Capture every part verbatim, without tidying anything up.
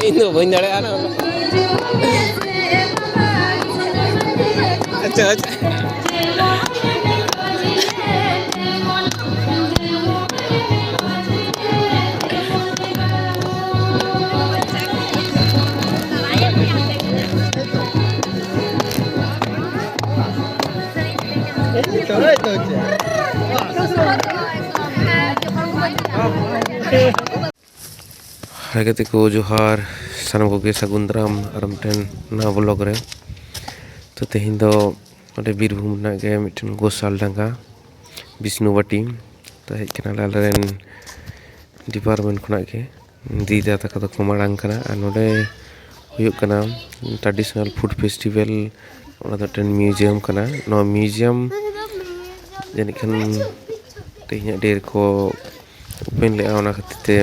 ᱤᱧ ᱫᱚ ᱵᱟᱹᱧ ᱫᱟᱲᱮᱭᱟᱜᱼᱟ ᱱᱟ᱾ ᱟᱪᱪᱷᱟ, ᱟᱪᱪᱷᱟ᱾ ᱦᱟᱭ ᱜᱟᱛᱮ ᱠᱚ, ᱡᱚᱦᱟᱨ᱾ ᱥᱟᱱᱟᱢ ᱠᱚᱜᱮ ᱥᱟᱹᱜᱩᱱ ᱫᱟᱨᱟᱢ ᱟᱨ ᱢᱤᱫᱴᱮᱱ ᱱᱟᱣᱟ ᱵᱞᱚᱜ ᱨᱮ᱾ ᱛᱚ, ᱛᱮᱦᱮᱧ ᱫᱚ ᱱᱚᱰᱮ ᱵᱤᱨᱵᱷᱩᱢ ᱨᱮᱱᱟᱜ ᱜᱮ ᱢᱤᱫᱴᱮᱱ ᱜᱳᱥᱟᱞᱰᱟᱸᱜᱟ, ᱵᱤᱥᱱᱩᱵᱟᱴᱤ᱾ ᱛᱚ, ᱦᱮᱡ ᱠᱟᱱᱟᱞᱮ ᱟᱞᱮᱨᱮᱱ ᱰᱤᱯᱟᱨᱴᱢᱮᱱᱴ ᱠᱷᱚᱱᱟᱜ ᱜᱮ᱾ ᱫᱤᱫᱟ ᱛᱟᱠᱚ ᱫᱚᱠᱚ ᱢᱟᱲᱟᱝ ᱠᱟᱱᱟ᱾ ᱟᱨ ᱱᱚᱰᱮ ᱦᱩᱭᱩᱜ ᱠᱟᱱᱟ ᱴᱨᱟᱰᱤᱥᱚᱱᱟᱞ ᱯᱷᱩᱰ ᱯᱷᱮᱥᱴᱤᱵᱷᱮᱞ᱾ ᱚᱱᱟ ᱫᱚ ᱢᱤᱫᱴᱮᱱ ᱢᱤᱭᱩᱡᱤᱭᱟᱢ ᱠᱟᱱᱟ᱾ ᱱᱚᱣᱟ ᱢᱤᱭᱩᱡᱤᱭᱟᱢ ᱡᱟᱹᱱᱤᱡ ᱠᱷᱟᱱ ᱛᱮᱦᱮᱧᱟᱜ ᱰᱮ ᱨᱮᱠᱚ ᱳᱯᱮᱱ ᱞᱮᱫᱼᱟ, ᱚᱱᱟ ᱠᱷᱟᱹᱛᱤᱨ ᱛᱮ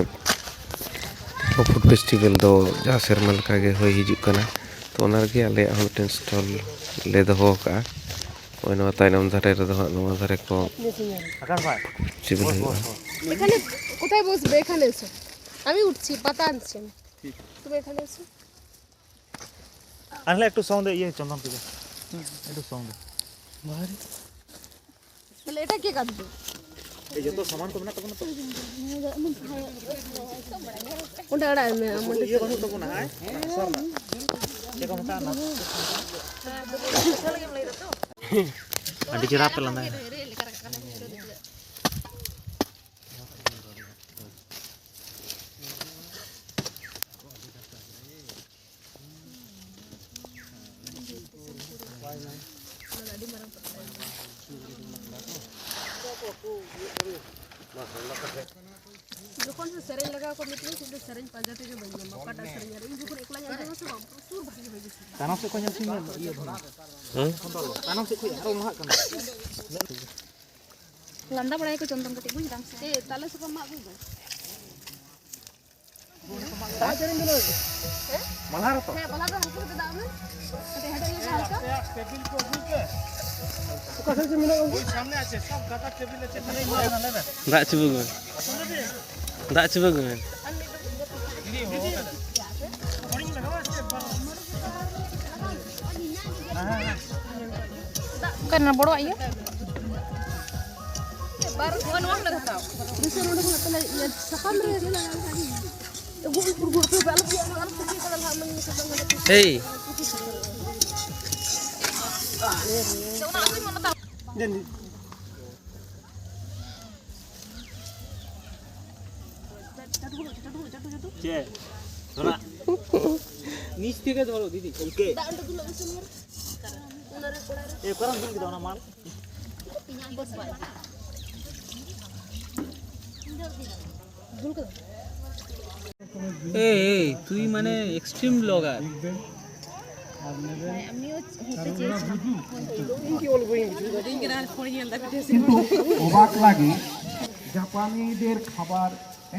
ᱯᱷᱩᱰ ᱯᱷᱮᱥᱴᱤᱵᱷᱮᱞ ᱫᱚ ᱡᱟᱣ ᱥᱮᱨᱢᱟ ᱞᱮᱠᱟᱜᱮ ᱦᱩᱭ ᱦᱤᱡᱩᱜ ᱠᱟᱱᱟ᱾ ᱛᱚ, ᱚᱱᱟ ᱨᱮᱜᱮ ᱟᱞᱮᱭᱟᱜ ᱦᱚᱸ ᱢᱤᱫᱴᱮᱱ ᱥᱴᱚᱞ ᱞᱮ ᱫᱚᱦᱚ ᱟᱠᱟᱫᱼᱟ᱾ ᱱᱚᱜᱼᱚᱭ ᱱᱚᱣᱟ ᱛᱟᱭᱱᱚᱢ ᱫᱷᱟᱨᱮ ᱨᱮᱫᱚ ᱦᱟᱸᱜ, ᱱᱚᱣᱟ ᱫᱷᱟᱨᱮ ᱠᱚ ᱯᱷᱮᱥᱴᱤᱵᱷᱮᱞ ᱦᱩᱭᱩᱜᱼᱟ᱾ এখানে কোথায় বসবে? এখানে এসো, আমি উঠছি, পাতা আনছি আমি। তুমি এখানে এসো। আনলে একটু সং দে, ইয়ে, চন্দন থেকে একটু সং দে। তাহলে এটা কে কাটবে? এই যত সামান তো মেনাᱜ ᱛᱟᱵᱚᱱᱟ ᱛᱚ᱾ ᱚᱸᱰᱮ ᱟᱲᱟᱜ ᱢᱮ, ᱟᱢ ᱚᱸᱰᱮ᱾ ᱤᱭᱟᱹ ᱵᱟᱹᱱᱩᱜ ᱛᱟᱵᱚᱱᱟ, ᱦᱮᱸ? ᱥᱚᱨ ᱨᱮᱱᱟᱜ᱾ ᱪᱮᱫ ᱠᱚ ᱢᱮᱛᱟᱜᱼᱟ ᱚᱱᱟ? ᱟᱹᱰᱤ ᱪᱮᱦᱨᱟ ᱯᱮ ᱞᱟᱸᱫᱟᱭᱟ᱾ ᱡᱚᱠᱷᱚᱱ ᱥᱮ ᱥᱮᱨᱮᱧ ᱞᱟᱜᱟᱣ ᱠᱚ ᱢᱤᱫᱴᱮᱱ, ᱥᱩᱫᱷᱩ ᱥᱮᱨᱮᱧ ᱯᱟᱸᱡᱟ ᱛᱮᱜᱮ ᱵᱟᱹᱧ ᱧᱟᱢᱟ, ᱚᱠᱟᱴᱟᱜ ᱥᱮᱨᱮᱧ? ᱟᱨ ᱤᱧ ᱡᱚᱠᱷᱚᱱ ᱮᱠᱞᱟᱧ ᱟᱸᱡᱚᱢᱟ ᱥᱮ ᱵᱟᱝ, ᱯᱨᱚᱪᱩᱨ ᱵᱷᱟᱜᱮ ᱵᱷᱟᱜᱮ ᱥᱮᱨᱮᱧ᱾ ᱛᱟᱭᱱᱚᱢ ᱥᱮᱫ ᱠᱷᱚᱱ ᱧᱮᱞ ᱴᱷᱤᱠ ᱢᱮ, ᱤᱭᱟᱹ ᱫᱷᱟᱨᱟ᱾ ᱦᱮᱸ? ᱛᱟᱭᱱᱚᱢ ᱥᱮᱫ ᱠᱷᱚᱱ ᱟᱨᱚ ᱞᱟᱦᱟᱜ ᱠᱟᱱᱟ᱾ ᱞᱟᱸᱫᱟ ᱵᱟᱲᱟᱭᱟᱠᱚ ᱪᱚᱱᱫᱚᱱ ᱠᱟᱹᱴᱤᱡ, ᱵᱩᱡᱽ ᱫᱟᱢ ᱥᱮ? ᱮ, ᱛᱟᱞᱮ ᱥᱟᱠᱟᱢ ᱢᱟ ᱟᱹᱜᱩᱭ ᱢᱮ᱾ ᱫᱟᱜ ᱡᱟᱹᱲᱤ ᱫᱚ ᱱᱚᱜᱼᱚᱭ᱾ ᱦᱮᱸ? ᱢᱟᱞᱦᱟ ᱨᱮᱛᱚ? ᱦᱮᱸ, ᱢᱟᱞᱦᱟ ᱫᱚ ᱦᱟᱞᱠᱟ ᱠᱟᱛᱮ ᱫᱟᱜ ᱢᱮ᱾ ᱠᱟᱹᱴᱤᱡ ᱦᱮᱰᱮᱡ ᱞᱮᱠᱟ ᱦᱟᱞᱠᱟ᱾ ᱟᱯᱮᱭᱟᱜ ᱴᱮᱵᱤᱞ ᱠᱚ ᱟᱹᱜᱩᱭ ᱯᱮ᱾ ᱫᱟᱜ ᱪᱩᱵᱟᱹᱜ ᱢᱮ᱾ ᱫᱟᱜ ᱪᱩᱵᱟᱹᱜ ᱢᱮ᱾ ᱚᱠᱟᱨᱮ ᱵᱚᱲᱚᱣᱟᱜ ᱤᱭᱟᱹ? ᱵᱟᱨ ᱱᱚᱣᱟ ᱱᱚᱣᱟ ᱠᱚᱞᱮ ᱦᱟᱛᱟᱣ᱾ ᱫᱩᱥᱨᱟ ᱱᱚᱰᱮ ᱠᱷᱚᱱᱟᱜ ᱛᱟᱦᱞᱮ ᱤᱭᱟᱹ ᱥᱟᱠᱟᱢ ᱨᱮ ᱤᱭᱟᱹ ᱞᱟᱜᱟᱣ ᱞᱮᱠᱷᱟᱱ ᱜᱮ᱾ ᱟᱹᱜᱩ ᱩᱱᱠᱩ ᱜᱩᱲ ᱯᱮ ᱟᱞᱚ ᱯᱮ ᱟᱞᱚ ᱯᱮ ᱤᱭᱟᱹ ᱠᱟᱫᱟ ᱞᱟᱦᱟ ᱢᱟᱹᱭ ᱥᱟᱠᱟᱢ ᱨᱮ᱾ ᱮᱭ᱾ ᱪᱮᱫ? ᱛᱷᱚᱲᱟ ᱱᱤᱪ ᱛᱷᱮᱠᱮ ᱫᱷᱚᱨᱚ, ᱫᱤᱫᱤ᱾ ᱜᱚᱢᱠᱮ᱾ ᱮ, ᱚᱠᱟᱨᱮᱢ ᱫᱩᱞ ᱠᱮᱫᱟ ᱚᱱᱟ ᱢᱟᱞ? এই, এই, তুই মানে এক্সট্রিম ব্লগার। কিন্তু অবাক লাগে, জাপানিদের খাবার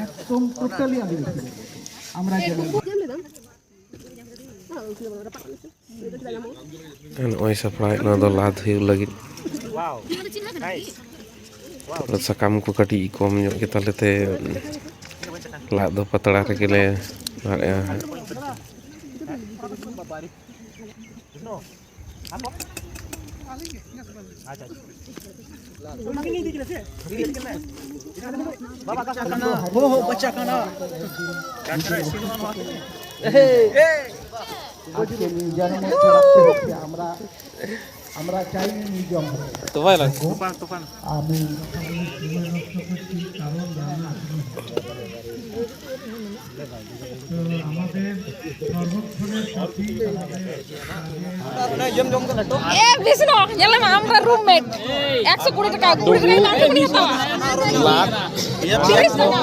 একদম টোটালি আদিবাসীদের মতো। আমরা যেমন ᱱᱚᱜᱼᱚᱭ ᱥᱟᱯᱲᱟᱣᱮᱫ, ᱱᱚᱣᱟ ᱫᱚ ᱞᱟᱫ ᱦᱩᱭᱩᱜ ᱞᱟᱹᱜᱤᱫ᱾ ᱥᱟᱠᱟᱢ ᱠᱚ ᱠᱟᱹᱴᱤᱡ ᱠᱚᱢ ᱧᱚᱜ ᱜᱮᱛᱟᱞᱮ ᱛᱮ ᱞᱟᱫ ᱫᱚ ᱯᱟᱛᱲᱟ ᱨᱮᱜᱮ ᱞᱮ ᱞᱟᱫᱮᱜᱼᱟ ᱦᱟᱸᱜ᱾ ᱵᱟᱵᱟ, ᱠᱟᱛᱷᱟ ᱠᱟᱱᱟ᱾ ᱦᱚ, ᱦᱚ, ᱵᱟᱪᱟ ᱠᱟᱱᱟ᱾ আজকে নির্জনে মধ্যে রাখতে হচ্ছে। আমরা, আমরা চাই নির্জন হোক। তো ভাই লাগছে। আমি ᱮ ᱵᱤᱥᱱᱩ, ᱧᱮᱞ ᱢᱮ, ᱟᱢ ᱨᱮᱱ ᱨᱩᱢᱢᱮᱴ, ᱮᱠᱥᱚ ᱠᱩᱲᱤ ᱴᱟᱠᱟ, ᱠᱩᱲᱤ ᱴᱟᱠᱟ ᱫᱟᱢ ᱛᱮ ᱠᱩᱲᱤ ᱦᱟᱛᱟᱣᱟ᱾ ᱞᱟᱫ᱾ ᱛᱤᱨᱤᱥ ᱴᱟᱠᱟ᱾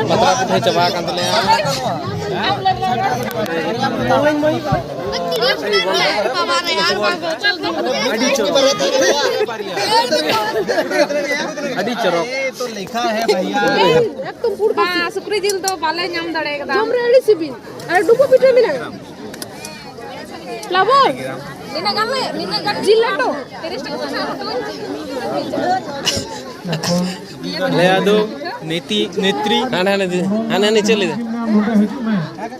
ᱯᱟᱛᱲᱟ ᱯᱤᱴᱷᱟᱹ ᱪᱟᱵᱟ ᱟᱠᱟᱱ ᱛᱟᱞᱮᱭᱟ᱾ ᱟᱹᱰᱤ ᱪᱚᱨᱚᱠ᱾ ᱟᱹᱰᱤ ᱪᱚᱨᱚᱠ᱾ ᱵᱟᱝ, ᱥᱩᱠᱨᱤ ᱡᱤᱞ ᱫᱚ ᱵᱟᱞᱮ ᱧᱟᱢ ᱫᱟᱲᱮ ᱠᱟᱫᱟ᱾ ᱡᱚᱢ ᱨᱮ ᱟᱹᱰᱤ ᱥᱤᱵᱤᱞ᱾ ᱟᱨ ᱰᱩᱸᱵᱩᱜ ᱯᱤᱴᱷᱟᱹ ᱢᱮᱱᱟᱜᱼᱟ᱾ ᱞᱟᱵᱚᱨ᱾ ᱱᱤᱱᱟᱹᱜ ᱜᱟᱱ ᱞᱮ, ᱱᱤᱱᱟᱹᱜ ᱜᱟᱱ ᱡᱤᱞ ᱞᱟᱹᱴᱩ᱾ ᱛᱤᱨᱤᱥ ᱴᱟᱠᱟ ᱠᱟᱛᱮ ᱦᱟᱛᱟᱣ ᱟᱹᱧ᱾ ᱟᱞᱮᱭᱟᱜ ᱫᱚ ᱱᱮᱛᱤ, ᱱᱮᱛᱨᱤ᱾ ᱦᱟᱱᱟ, ᱦᱟᱱᱟ, ᱦᱟᱱᱟ, ᱦᱟᱱᱟ ᱪᱮᱫ ᱞᱟᱹᱭᱫᱟ?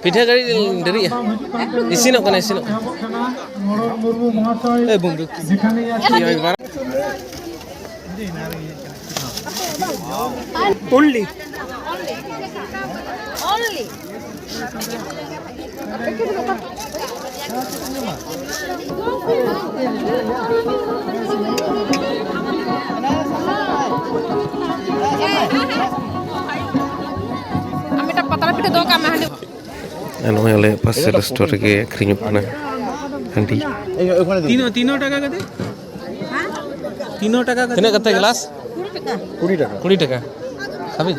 ᱯᱤᱴᱷᱟᱹ ᱜᱟᱹᱲᱤ ᱰᱮᱨᱤᱜᱼᱟ᱾ ᱤᱥᱤᱱᱚᱜ ᱠᱟᱱᱟ, ᱤᱥᱤᱱᱚᱜ ᱠᱟᱱᱟ᱾ ᱮ ᱵᱚᱱᱫᱷᱩ, ᱠᱤ ᱦᱚᱭ ᱵᱟᱨ- Only. Only. ᱟᱨ ᱱᱚᱜᱼᱚᱭ ᱟᱞᱮ ᱯᱟᱥᱮ ᱨᱮ ᱥᱴᱳᱨ ᱨᱮᱜᱮ ᱟᱹᱠᱷᱨᱤᱧᱚᱜ ᱠᱟᱱᱟ ᱦᱟᱺᱰᱤ᱾ ᱛᱤᱱᱟᱹᱜ, ᱛᱤᱱᱟᱹᱜ ᱴᱟᱠᱟ ᱠᱟᱛᱮ? ᱛᱤᱱᱟᱹᱜ ᱴᱟᱠᱟ ᱠᱟᱛᱮ? ᱛᱤᱱᱟᱹᱜ ᱠᱟᱛᱮ ᱜᱞᱟᱥ? কুড়ি টাকা। কুড়ি টাকা। খাবি?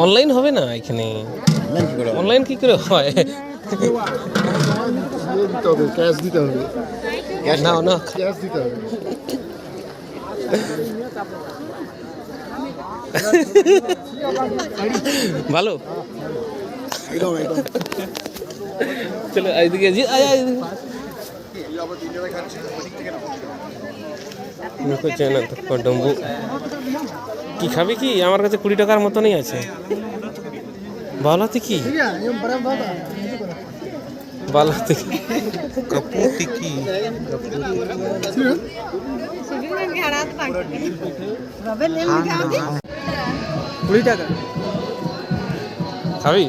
অনলাইন হবে না এখানে। অনলাইন কি করে? অনলাইন কি করে হয়? দিতে হবে, ক্যাশ দিতে হবে। না, না। ক্যাশ দিতে হবে। ভালো। একদম, একদম। চলো, এইদিকে, জি, আয়, আয়, এইদিকে। দেখো চেনা তো, ডম্বু। কি খাবি কি? আমার কাছে কুড়ি টাকার মতনই আছে। ভালো তুই কি? ভালো তুই কি? ᱠᱟᱹᱯᱩ ᱛᱤᱠᱤ᱾ ᱠᱩᱲᱤ ᱴᱟᱠᱟ᱾ ᱠᱷᱟᱵᱤ?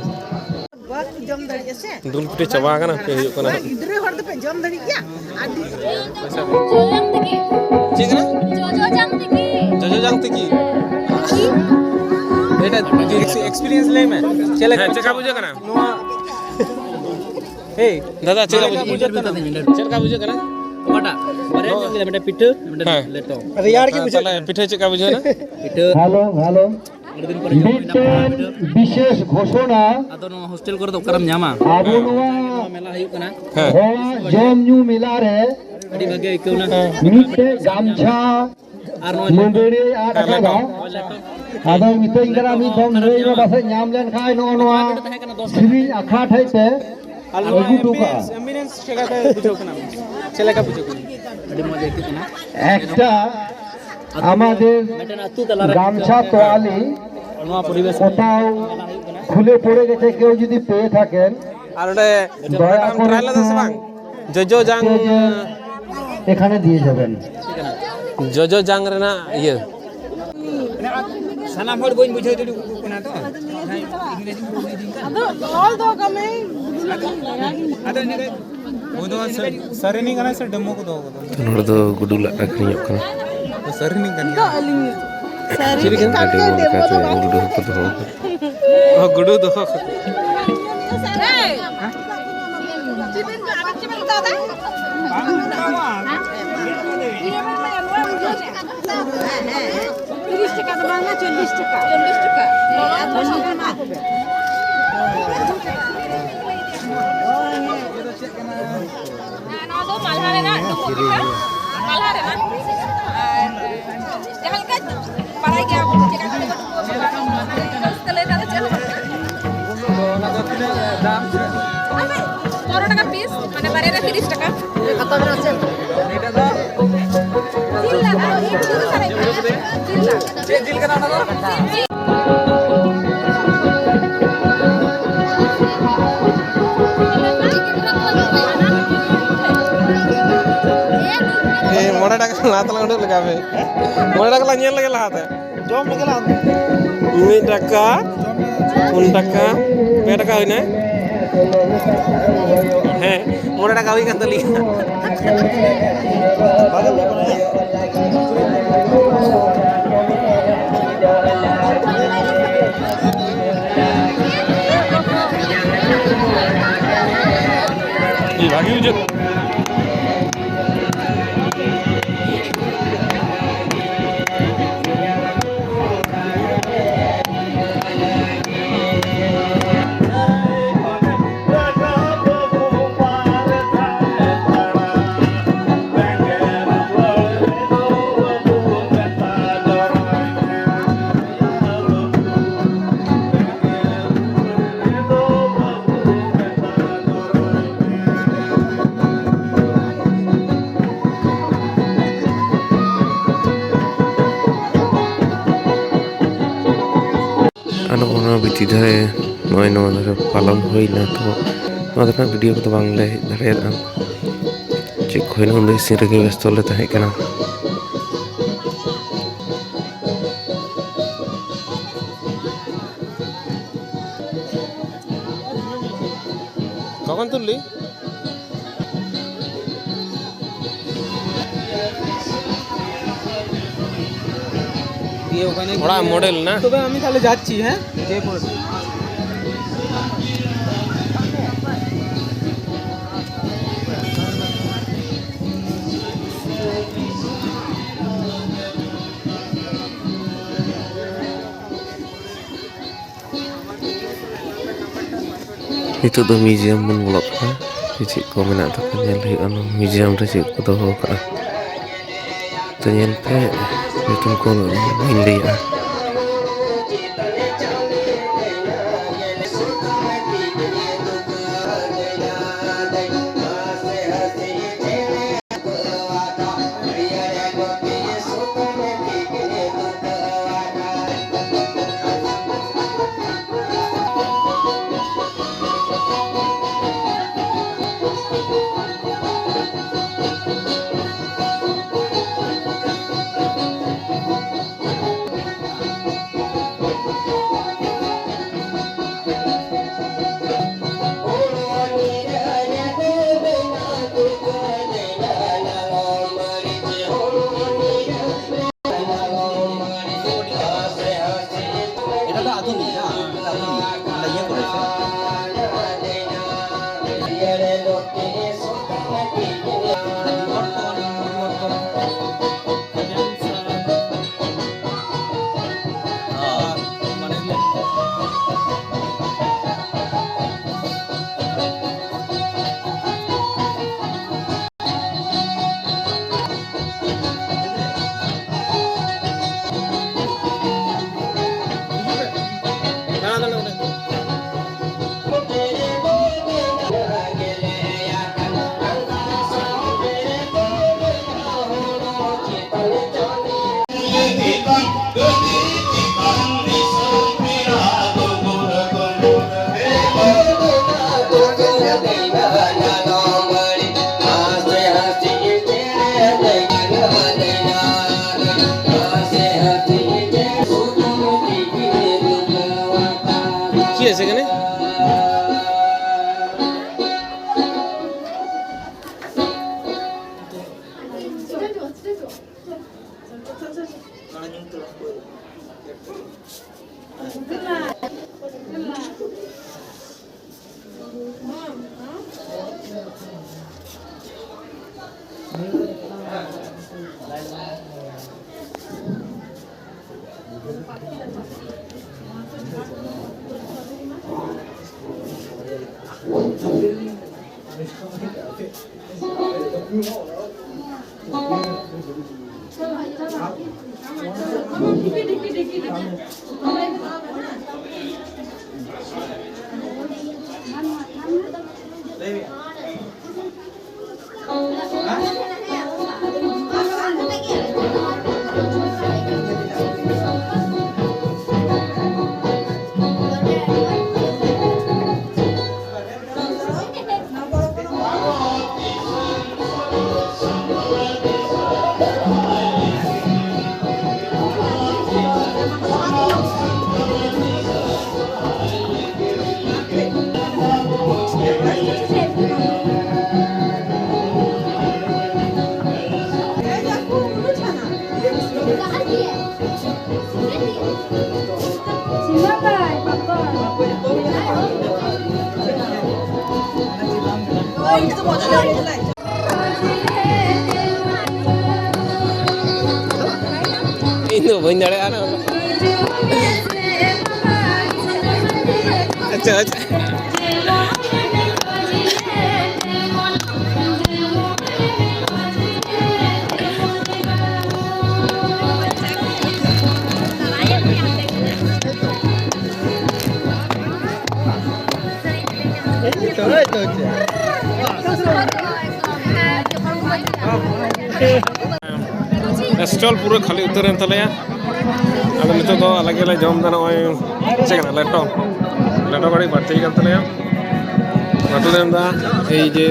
ᱵᱟᱠᱚ ᱡᱚᱢ ᱫᱟᱲᱮᱭᱟᱜᱼᱟ ᱥᱮ᱾ ᱫᱩᱞ ᱯᱤᱴᱷᱟᱹ ᱪᱟᱵᱟ ᱟᱠᱟᱱᱟ, ᱦᱟᱯᱮ ᱦᱩᱭᱩᱜ ᱠᱟᱱᱟ᱾ ᱜᱤᱫᱽᱨᱟᱹ ᱦᱚᱲ ᱫᱚᱯᱮ ᱡᱚᱢ ᱫᱟᱲᱮᱭᱟᱜ ᱜᱮᱭᱟ? ᱟᱹᱰᱤ ᱡᱚᱡᱚ ᱡᱟᱝ ᱛᱤᱠᱤ᱾ ᱪᱮᱫ ᱠᱟᱱᱟ? ᱡᱚᱡᱚ ᱡᱟᱝ ᱛᱤᱠᱤ᱾ ᱡᱚᱡᱚ ᱡᱟᱝ ᱛᱤᱠᱤ᱾ ᱮᱠᱥᱯᱤᱨᱤᱭᱮᱱᱥ ᱞᱟᱹᱭ ᱢᱮ, ᱪᱮᱫ ᱞᱮᱠᱟ? ᱦᱮᱸ, ᱪᱮᱫ ᱞᱮᱠᱟ ᱵᱩᱡᱷᱟᱹᱜ ᱠᱟᱱᱟ? ᱱᱚᱣᱟ ᱦᱮᱸ᱾ ᱫᱟᱫᱟ, ᱪᱮᱫ ᱞᱮᱠᱟ ᱵᱩᱡᱷᱟᱹᱜ ᱠᱟᱱᱟ? ᱪᱮᱫ ᱞᱮᱠᱟ ᱵᱩᱡᱷᱟᱹᱜ ᱠᱟᱱᱟ? ᱚᱠᱟᱴᱟᱜ? ᱵᱟᱨᱭᱟ ᱡᱚᱢ ᱠᱮᱫᱟ, ᱢᱤᱫᱴᱮᱱ ᱯᱤᱴᱷᱟᱹ, ᱢᱤᱫᱴᱮᱱ ᱦᱮᱸ᱾ ᱞᱮᱴᱚ᱾ ᱨᱮᱭᱟᱲ ᱜᱮ ᱵᱩᱡᱷᱟᱹᱜ ᱛᱟᱦᱞᱮ ᱠᱟᱱᱟ᱾ ᱯᱤᱴᱷᱟᱹ ᱪᱮᱫ ᱞᱮᱠᱟ ᱵᱩᱡᱷᱟᱹᱣ ᱮᱱᱟ? ᱯᱤᱴᱷᱟᱹ᱾ Hello, hello. ᱟᱹᱰᱤ ᱫᱤᱱ ᱯᱚᱨᱮ ᱡᱚᱢ ᱦᱩᱭᱱᱟ᱾ ᱢᱤᱫᱴᱮᱱ ᱵᱤᱥᱮᱥ ᱜᱷᱳᱥᱚᱱᱟ᱾ ᱟᱫᱚ ᱱᱚᱣᱟ ᱦᱳᱥᱴᱮᱞ ᱠᱚᱨᱮ ᱫᱚ ᱚᱠᱟᱨᱮᱢ ᱧᱟᱢᱟ? ᱟᱵᱚ ᱱᱚᱣᱟ ᱢᱮᱞᱟ ᱦᱩᱭᱩᱜ ᱠᱟᱱᱟ᱾ ᱦᱮᱸ᱾ ᱦᱚᱲᱟᱜ ᱡᱚᱢ ᱧᱩ ᱢᱮᱞᱟ ᱨᱮ ᱟᱹᱰᱤ ᱵᱷᱟᱜᱮ ᱟᱹᱭᱠᱟᱹᱣ ᱮᱱᱟ᱾ ᱢᱤᱫᱴᱮᱡ ᱜᱟᱢᱪᱷᱟ ᱟᱨ ᱱᱚᱣᱟ ᱢᱟᱹᱫᱟᱹᱲᱤᱭᱟᱹᱭ ᱟᱫ ᱟᱠᱟᱫᱟ᱾ ᱟᱫᱚ ᱢᱤᱛᱟᱹᱧ ᱠᱟᱱᱟ ᱢᱤᱫ ᱫᱚᱢ ᱞᱟᱹᱭ ᱢᱮ, ᱯᱟᱥᱮᱡ ᱧᱟᱢ ᱞᱮᱱᱠᱷᱟᱱ ᱱᱚᱜᱼᱚ ᱱᱚᱣᱟ ᱥᱮᱨᱮᱧ ᱟᱠᱷᱲᱟ ᱴᱷᱮᱡ ᱛᱮ᱾ ᱟᱨ ᱟᱹᱜᱩ ᱱᱚᱣᱟ ᱦᱚᱴᱚ ᱠᱟᱜᱼᱟ᱾ Ambience, ambience ᱪᱮᱫ ᱞᱮᱠᱟ ᱯᱮ ᱵᱩᱡᱷᱟᱹᱣ ᱠᱮᱫᱟ? ᱪᱮᱫ ᱞᱮᱠᱟ ᱵᱩᱡᱷᱟᱹᱣ ᱠᱮᱫᱟ? ᱟᱹᱰᱤ ᱢᱚᱡᱽ ᱟᱹᱭᱠᱟᱹᱜ ᱠᱟᱱᱟ᱾ একটা ᱟᱹᱛᱩ ᱛᱟᱞᱟᱨᱮ গামছা, ᱢᱤᱫᱴᱮᱱ ᱛᱚᱣᱟলি ᱱᱚᱣᱟ ᱯᱚᱨᱤᱵᱮᱥ ᱨᱮ কোথাও খুলে পড়ে গেছে, কেউ যদি পেয়ে থাকেন, ᱟᱨ ᱚᱸᱰᱮ ᱫᱚᱭᱟ ᱚᱸᱰᱮ ᱠᱚᱨᱮ ᱴᱨᱟᱭ ᱞᱮᱫᱟ ᱥᱮ ᱵᱟᱝ? ᱡᱚᱡᱚ ᱡᱟᱝ ᱮᱠᱷᱟᱱᱮ ᱫᱤᱭᱮ যাবেন। ᱡᱚᱡᱚ ᱡᱟᱝ ᱨᱮᱱᱟᱜ ᱤᱭᱟᱹ᱾ ᱥᱟᱱᱟᱢ ᱦᱚᱲ ᱵᱟᱹᱧ ᱵᱩᱡᱷᱟᱹᱣ ᱫᱟᱲᱮᱭᱟᱠᱚ ᱠᱟᱱᱟ ᱛᱚ᱾ ᱟᱫᱚ ᱚᱞ ᱫᱚᱦᱚ ᱠᱟᱜ ᱢᱮ᱾ ᱟᱫᱚ ᱤᱱᱟᱹ ᱠᱷᱟᱡ ᱩᱱᱤ ᱫᱚ ᱥᱟᱹᱨᱤᱱᱤ ᱠᱟᱱᱟᱭ ᱥᱮ ᱰᱮᱢᱳ ᱠᱚ ᱫᱚᱦᱚ ᱠᱟᱫᱟ? ᱱᱚᱰᱮ ᱫᱚ ᱜᱩᱰᱩ ᱞᱟᱜ ᱟᱹᱠᱷᱨᱤᱧᱚᱜ ᱠᱟᱱᱟ᱾ ᱥᱟᱹᱨᱤᱱᱤ ᱠᱟᱱ ᱜᱮᱭᱟ᱾ ᱟᱹᱰᱤ ᱢᱚᱡᱽ ᱞᱮᱠᱟᱛᱮ ᱜᱩᱰᱩ ᱦᱚᱸᱠᱚ ᱫᱚᱦᱚ ᱠᱟᱫᱟ᱾ ᱚ, ᱜᱩᱰᱩ ᱫᱚᱦᱚ ᱠᱟᱫᱟ᱾ ᱛᱤᱨᱤᱥ ᱴᱟᱠᱟ ᱫᱚ ᱵᱟᱝᱟ, ᱪᱚᱞᱞᱤᱥ ᱴᱟᱠᱟ᱾ ᱪᱚᱞᱞᱤᱥ ᱴᱟᱠᱟ᱾ ᱱᱚᱣᱟ ᱫᱚ ᱢᱟᱞᱦᱟ ᱨᱮᱱᱟᱜ ᱰᱩᱸᱵᱩᱜ ᱯᱤᱴᱷᱟᱹ, ᱢᱟᱞᱦᱟ ᱨᱮᱱᱟᱜ᱾ ᱟᱨ ᱡᱟᱦᱟᱸ ᱞᱮᱠᱟ ᱵᱟᱲᱟᱭ ᱜᱮᱭᱟ ᱵᱚᱱ ᱪᱮᱫ ᱞᱮᱠᱟ ᱠᱟᱛᱮ ᱠᱚ ᱰᱩᱸᱵᱩᱜ ᱟᱠᱚ, ᱚᱱᱟ ᱫᱚ ᱪᱮᱫ ᱦᱚᱸ ᱵᱟᱝ ᱠᱟᱱᱟ᱾ ᱯᱚᱱᱨᱚ ᱴᱟᱠᱟ ᱯᱤᱥ, ᱢᱟᱱᱮ ᱵᱟᱨᱭᱟ ᱨᱮ ᱛᱤᱨᱤᱥ ᱴᱟᱠᱟ᱾ ᱦᱟᱛᱟᱣ ᱢᱮ ᱥᱮ᱾ ᱡᱤᱞ ᱞᱟᱜᱟᱜᱼᱟ, ᱡᱤᱞ ᱥᱟᱨᱮᱡ ᱢᱮᱱᱟᱜᱼᱟ᱾ ᱡᱤᱞ ᱞᱟᱜᱟᱜᱼᱟ᱾ ᱪᱮᱫ ᱡᱤᱞ ᱠᱟᱱᱟ ᱚᱱᱟ ᱫᱚ? ᱮ, ᱢᱚᱬᱮ ᱴᱟᱠᱟ ᱞᱟᱦᱟ ᱛᱮᱞᱟᱝ ᱩᱰᱩᱠ ᱞᱮᱜᱟ ᱯᱮ᱾ ᱢᱚᱬᱮ ᱴᱟᱠᱟ ᱞᱟᱝ ᱧᱮᱞ ᱞᱮᱜᱮ ᱞᱟᱦᱟᱛᱮ᱾ ᱡᱚᱢ ᱞᱮᱜᱮ ᱞᱟᱝ᱾ ᱢᱤᱫ ᱴᱟᱠᱟ, ᱯᱩᱱ ᱴᱟᱠᱟ, ᱯᱮ ᱴᱟᱠᱟ ᱦᱩᱭᱱᱟ᱾ ᱦᱮᱸ, ᱢᱚᱬᱮ ᱴᱟᱠᱟ ᱦᱩᱭ ᱠᱟᱱ ᱛᱟᱞᱤᱧᱟ᱾ ᱵᱷᱟᱜᱤ ᱵᱩᱡᱷᱟᱹᱜ᱾ ᱱᱚᱜᱼᱚ ᱱᱚᱣᱟ ᱵᱷᱤᱛᱤᱨ ᱫᱷᱟᱨᱮ, ᱱᱚᱜᱼᱚᱭ ᱱᱚᱣᱟ ᱫᱷᱟᱨᱮ ᱯᱟᱞᱚᱱ ᱦᱩᱭᱱᱟ, ᱛᱚ ᱱᱚᱣᱟ ᱫᱚ ᱱᱟᱜ ᱵᱷᱤᱰᱤᱭᱳ ᱠᱚᱫᱚ ᱵᱟᱝᱞᱮ ᱦᱮᱡ ᱫᱟᱲᱮᱭᱟᱫᱼᱟ᱾ ᱪᱮᱫ ᱠᱚ ᱦᱩᱭᱱᱟ, ᱩᱱᱫᱚ ᱤᱥᱤᱱ ᱨᱮᱜᱮ ᱵᱮᱥᱛᱚ ᱞᱮ ᱛᱟᱦᱮᱸ ᱠᱟᱱᱟ᱾ কখন তুললি? দিয়ে ওখানে ওরা গিয়ে মডেল না? তবে আমি তাহলে যাচ্ছি, হ্যাঁ, যে পড়ে। ᱱᱤᱛᱚᱜ ᱫᱚ ᱢᱤᱭᱩᱡᱤᱭᱟᱢ ᱵᱚᱱ ᱵᱚᱞᱚᱜ ᱠᱟᱱᱟ᱾ ᱪᱮᱫ ᱠᱚ ᱢᱮᱱᱟᱜ ᱛᱟᱠᱚᱣᱟ ᱧᱮᱞ ᱦᱩᱭᱩᱜᱼᱟ, ᱱᱚᱣᱟ ᱢᱤᱭᱩᱡᱤᱭᱟᱢ ᱨᱮ ᱪᱮᱫ ᱠᱚ ᱫᱚᱦᱚ ᱠᱟᱜᱼᱟ᱾ ᱛᱚ ᱧᱮᱞ ᱯᱮ, ᱧᱩᱛᱩᱢ ᱠᱚ ᱵᱟᱹᱧ ᱞᱟᱹᱭᱮᱜᱼᱟ᱾ ᱤᱧ ᱫᱚ ᱵᱟᱹᱧ ᱫᱟᱲᱮᱭᱟᱜᱼᱟ ᱱᱚᱣᱟ ᱫᱚ᱾ ᱟᱪᱪᱷᱟ, ᱟᱪᱪᱷᱟ᱾ ᱥᱴᱚᱞ ᱯᱩᱨᱟᱹ ᱠᱷᱟᱹᱞᱤ ᱩᱛᱟᱹᱨᱮᱱ ᱛᱟᱞᱮᱭᱟ᱾ ᱟᱫᱚ ᱱᱤᱛᱚᱜ ᱫᱚ ᱟᱞᱮ ᱜᱮᱞᱮ ᱡᱚᱢ ᱮᱫᱟ ᱱᱚᱜᱼᱚᱭ, ᱪᱮᱫ ᱠᱟᱱᱟ, ᱞᱮᱴᱚ᱾ ᱞᱮᱴᱚ ᱜᱟᱹᱰᱤ ᱵᱟᱹᱲᱛᱤ ᱠᱟᱱ ᱛᱟᱞᱮᱭᱟ᱾ ᱞᱮᱴᱚ ᱞᱮ ᱮᱢ ᱮᱫᱟ, ᱮᱭ ᱡᱮ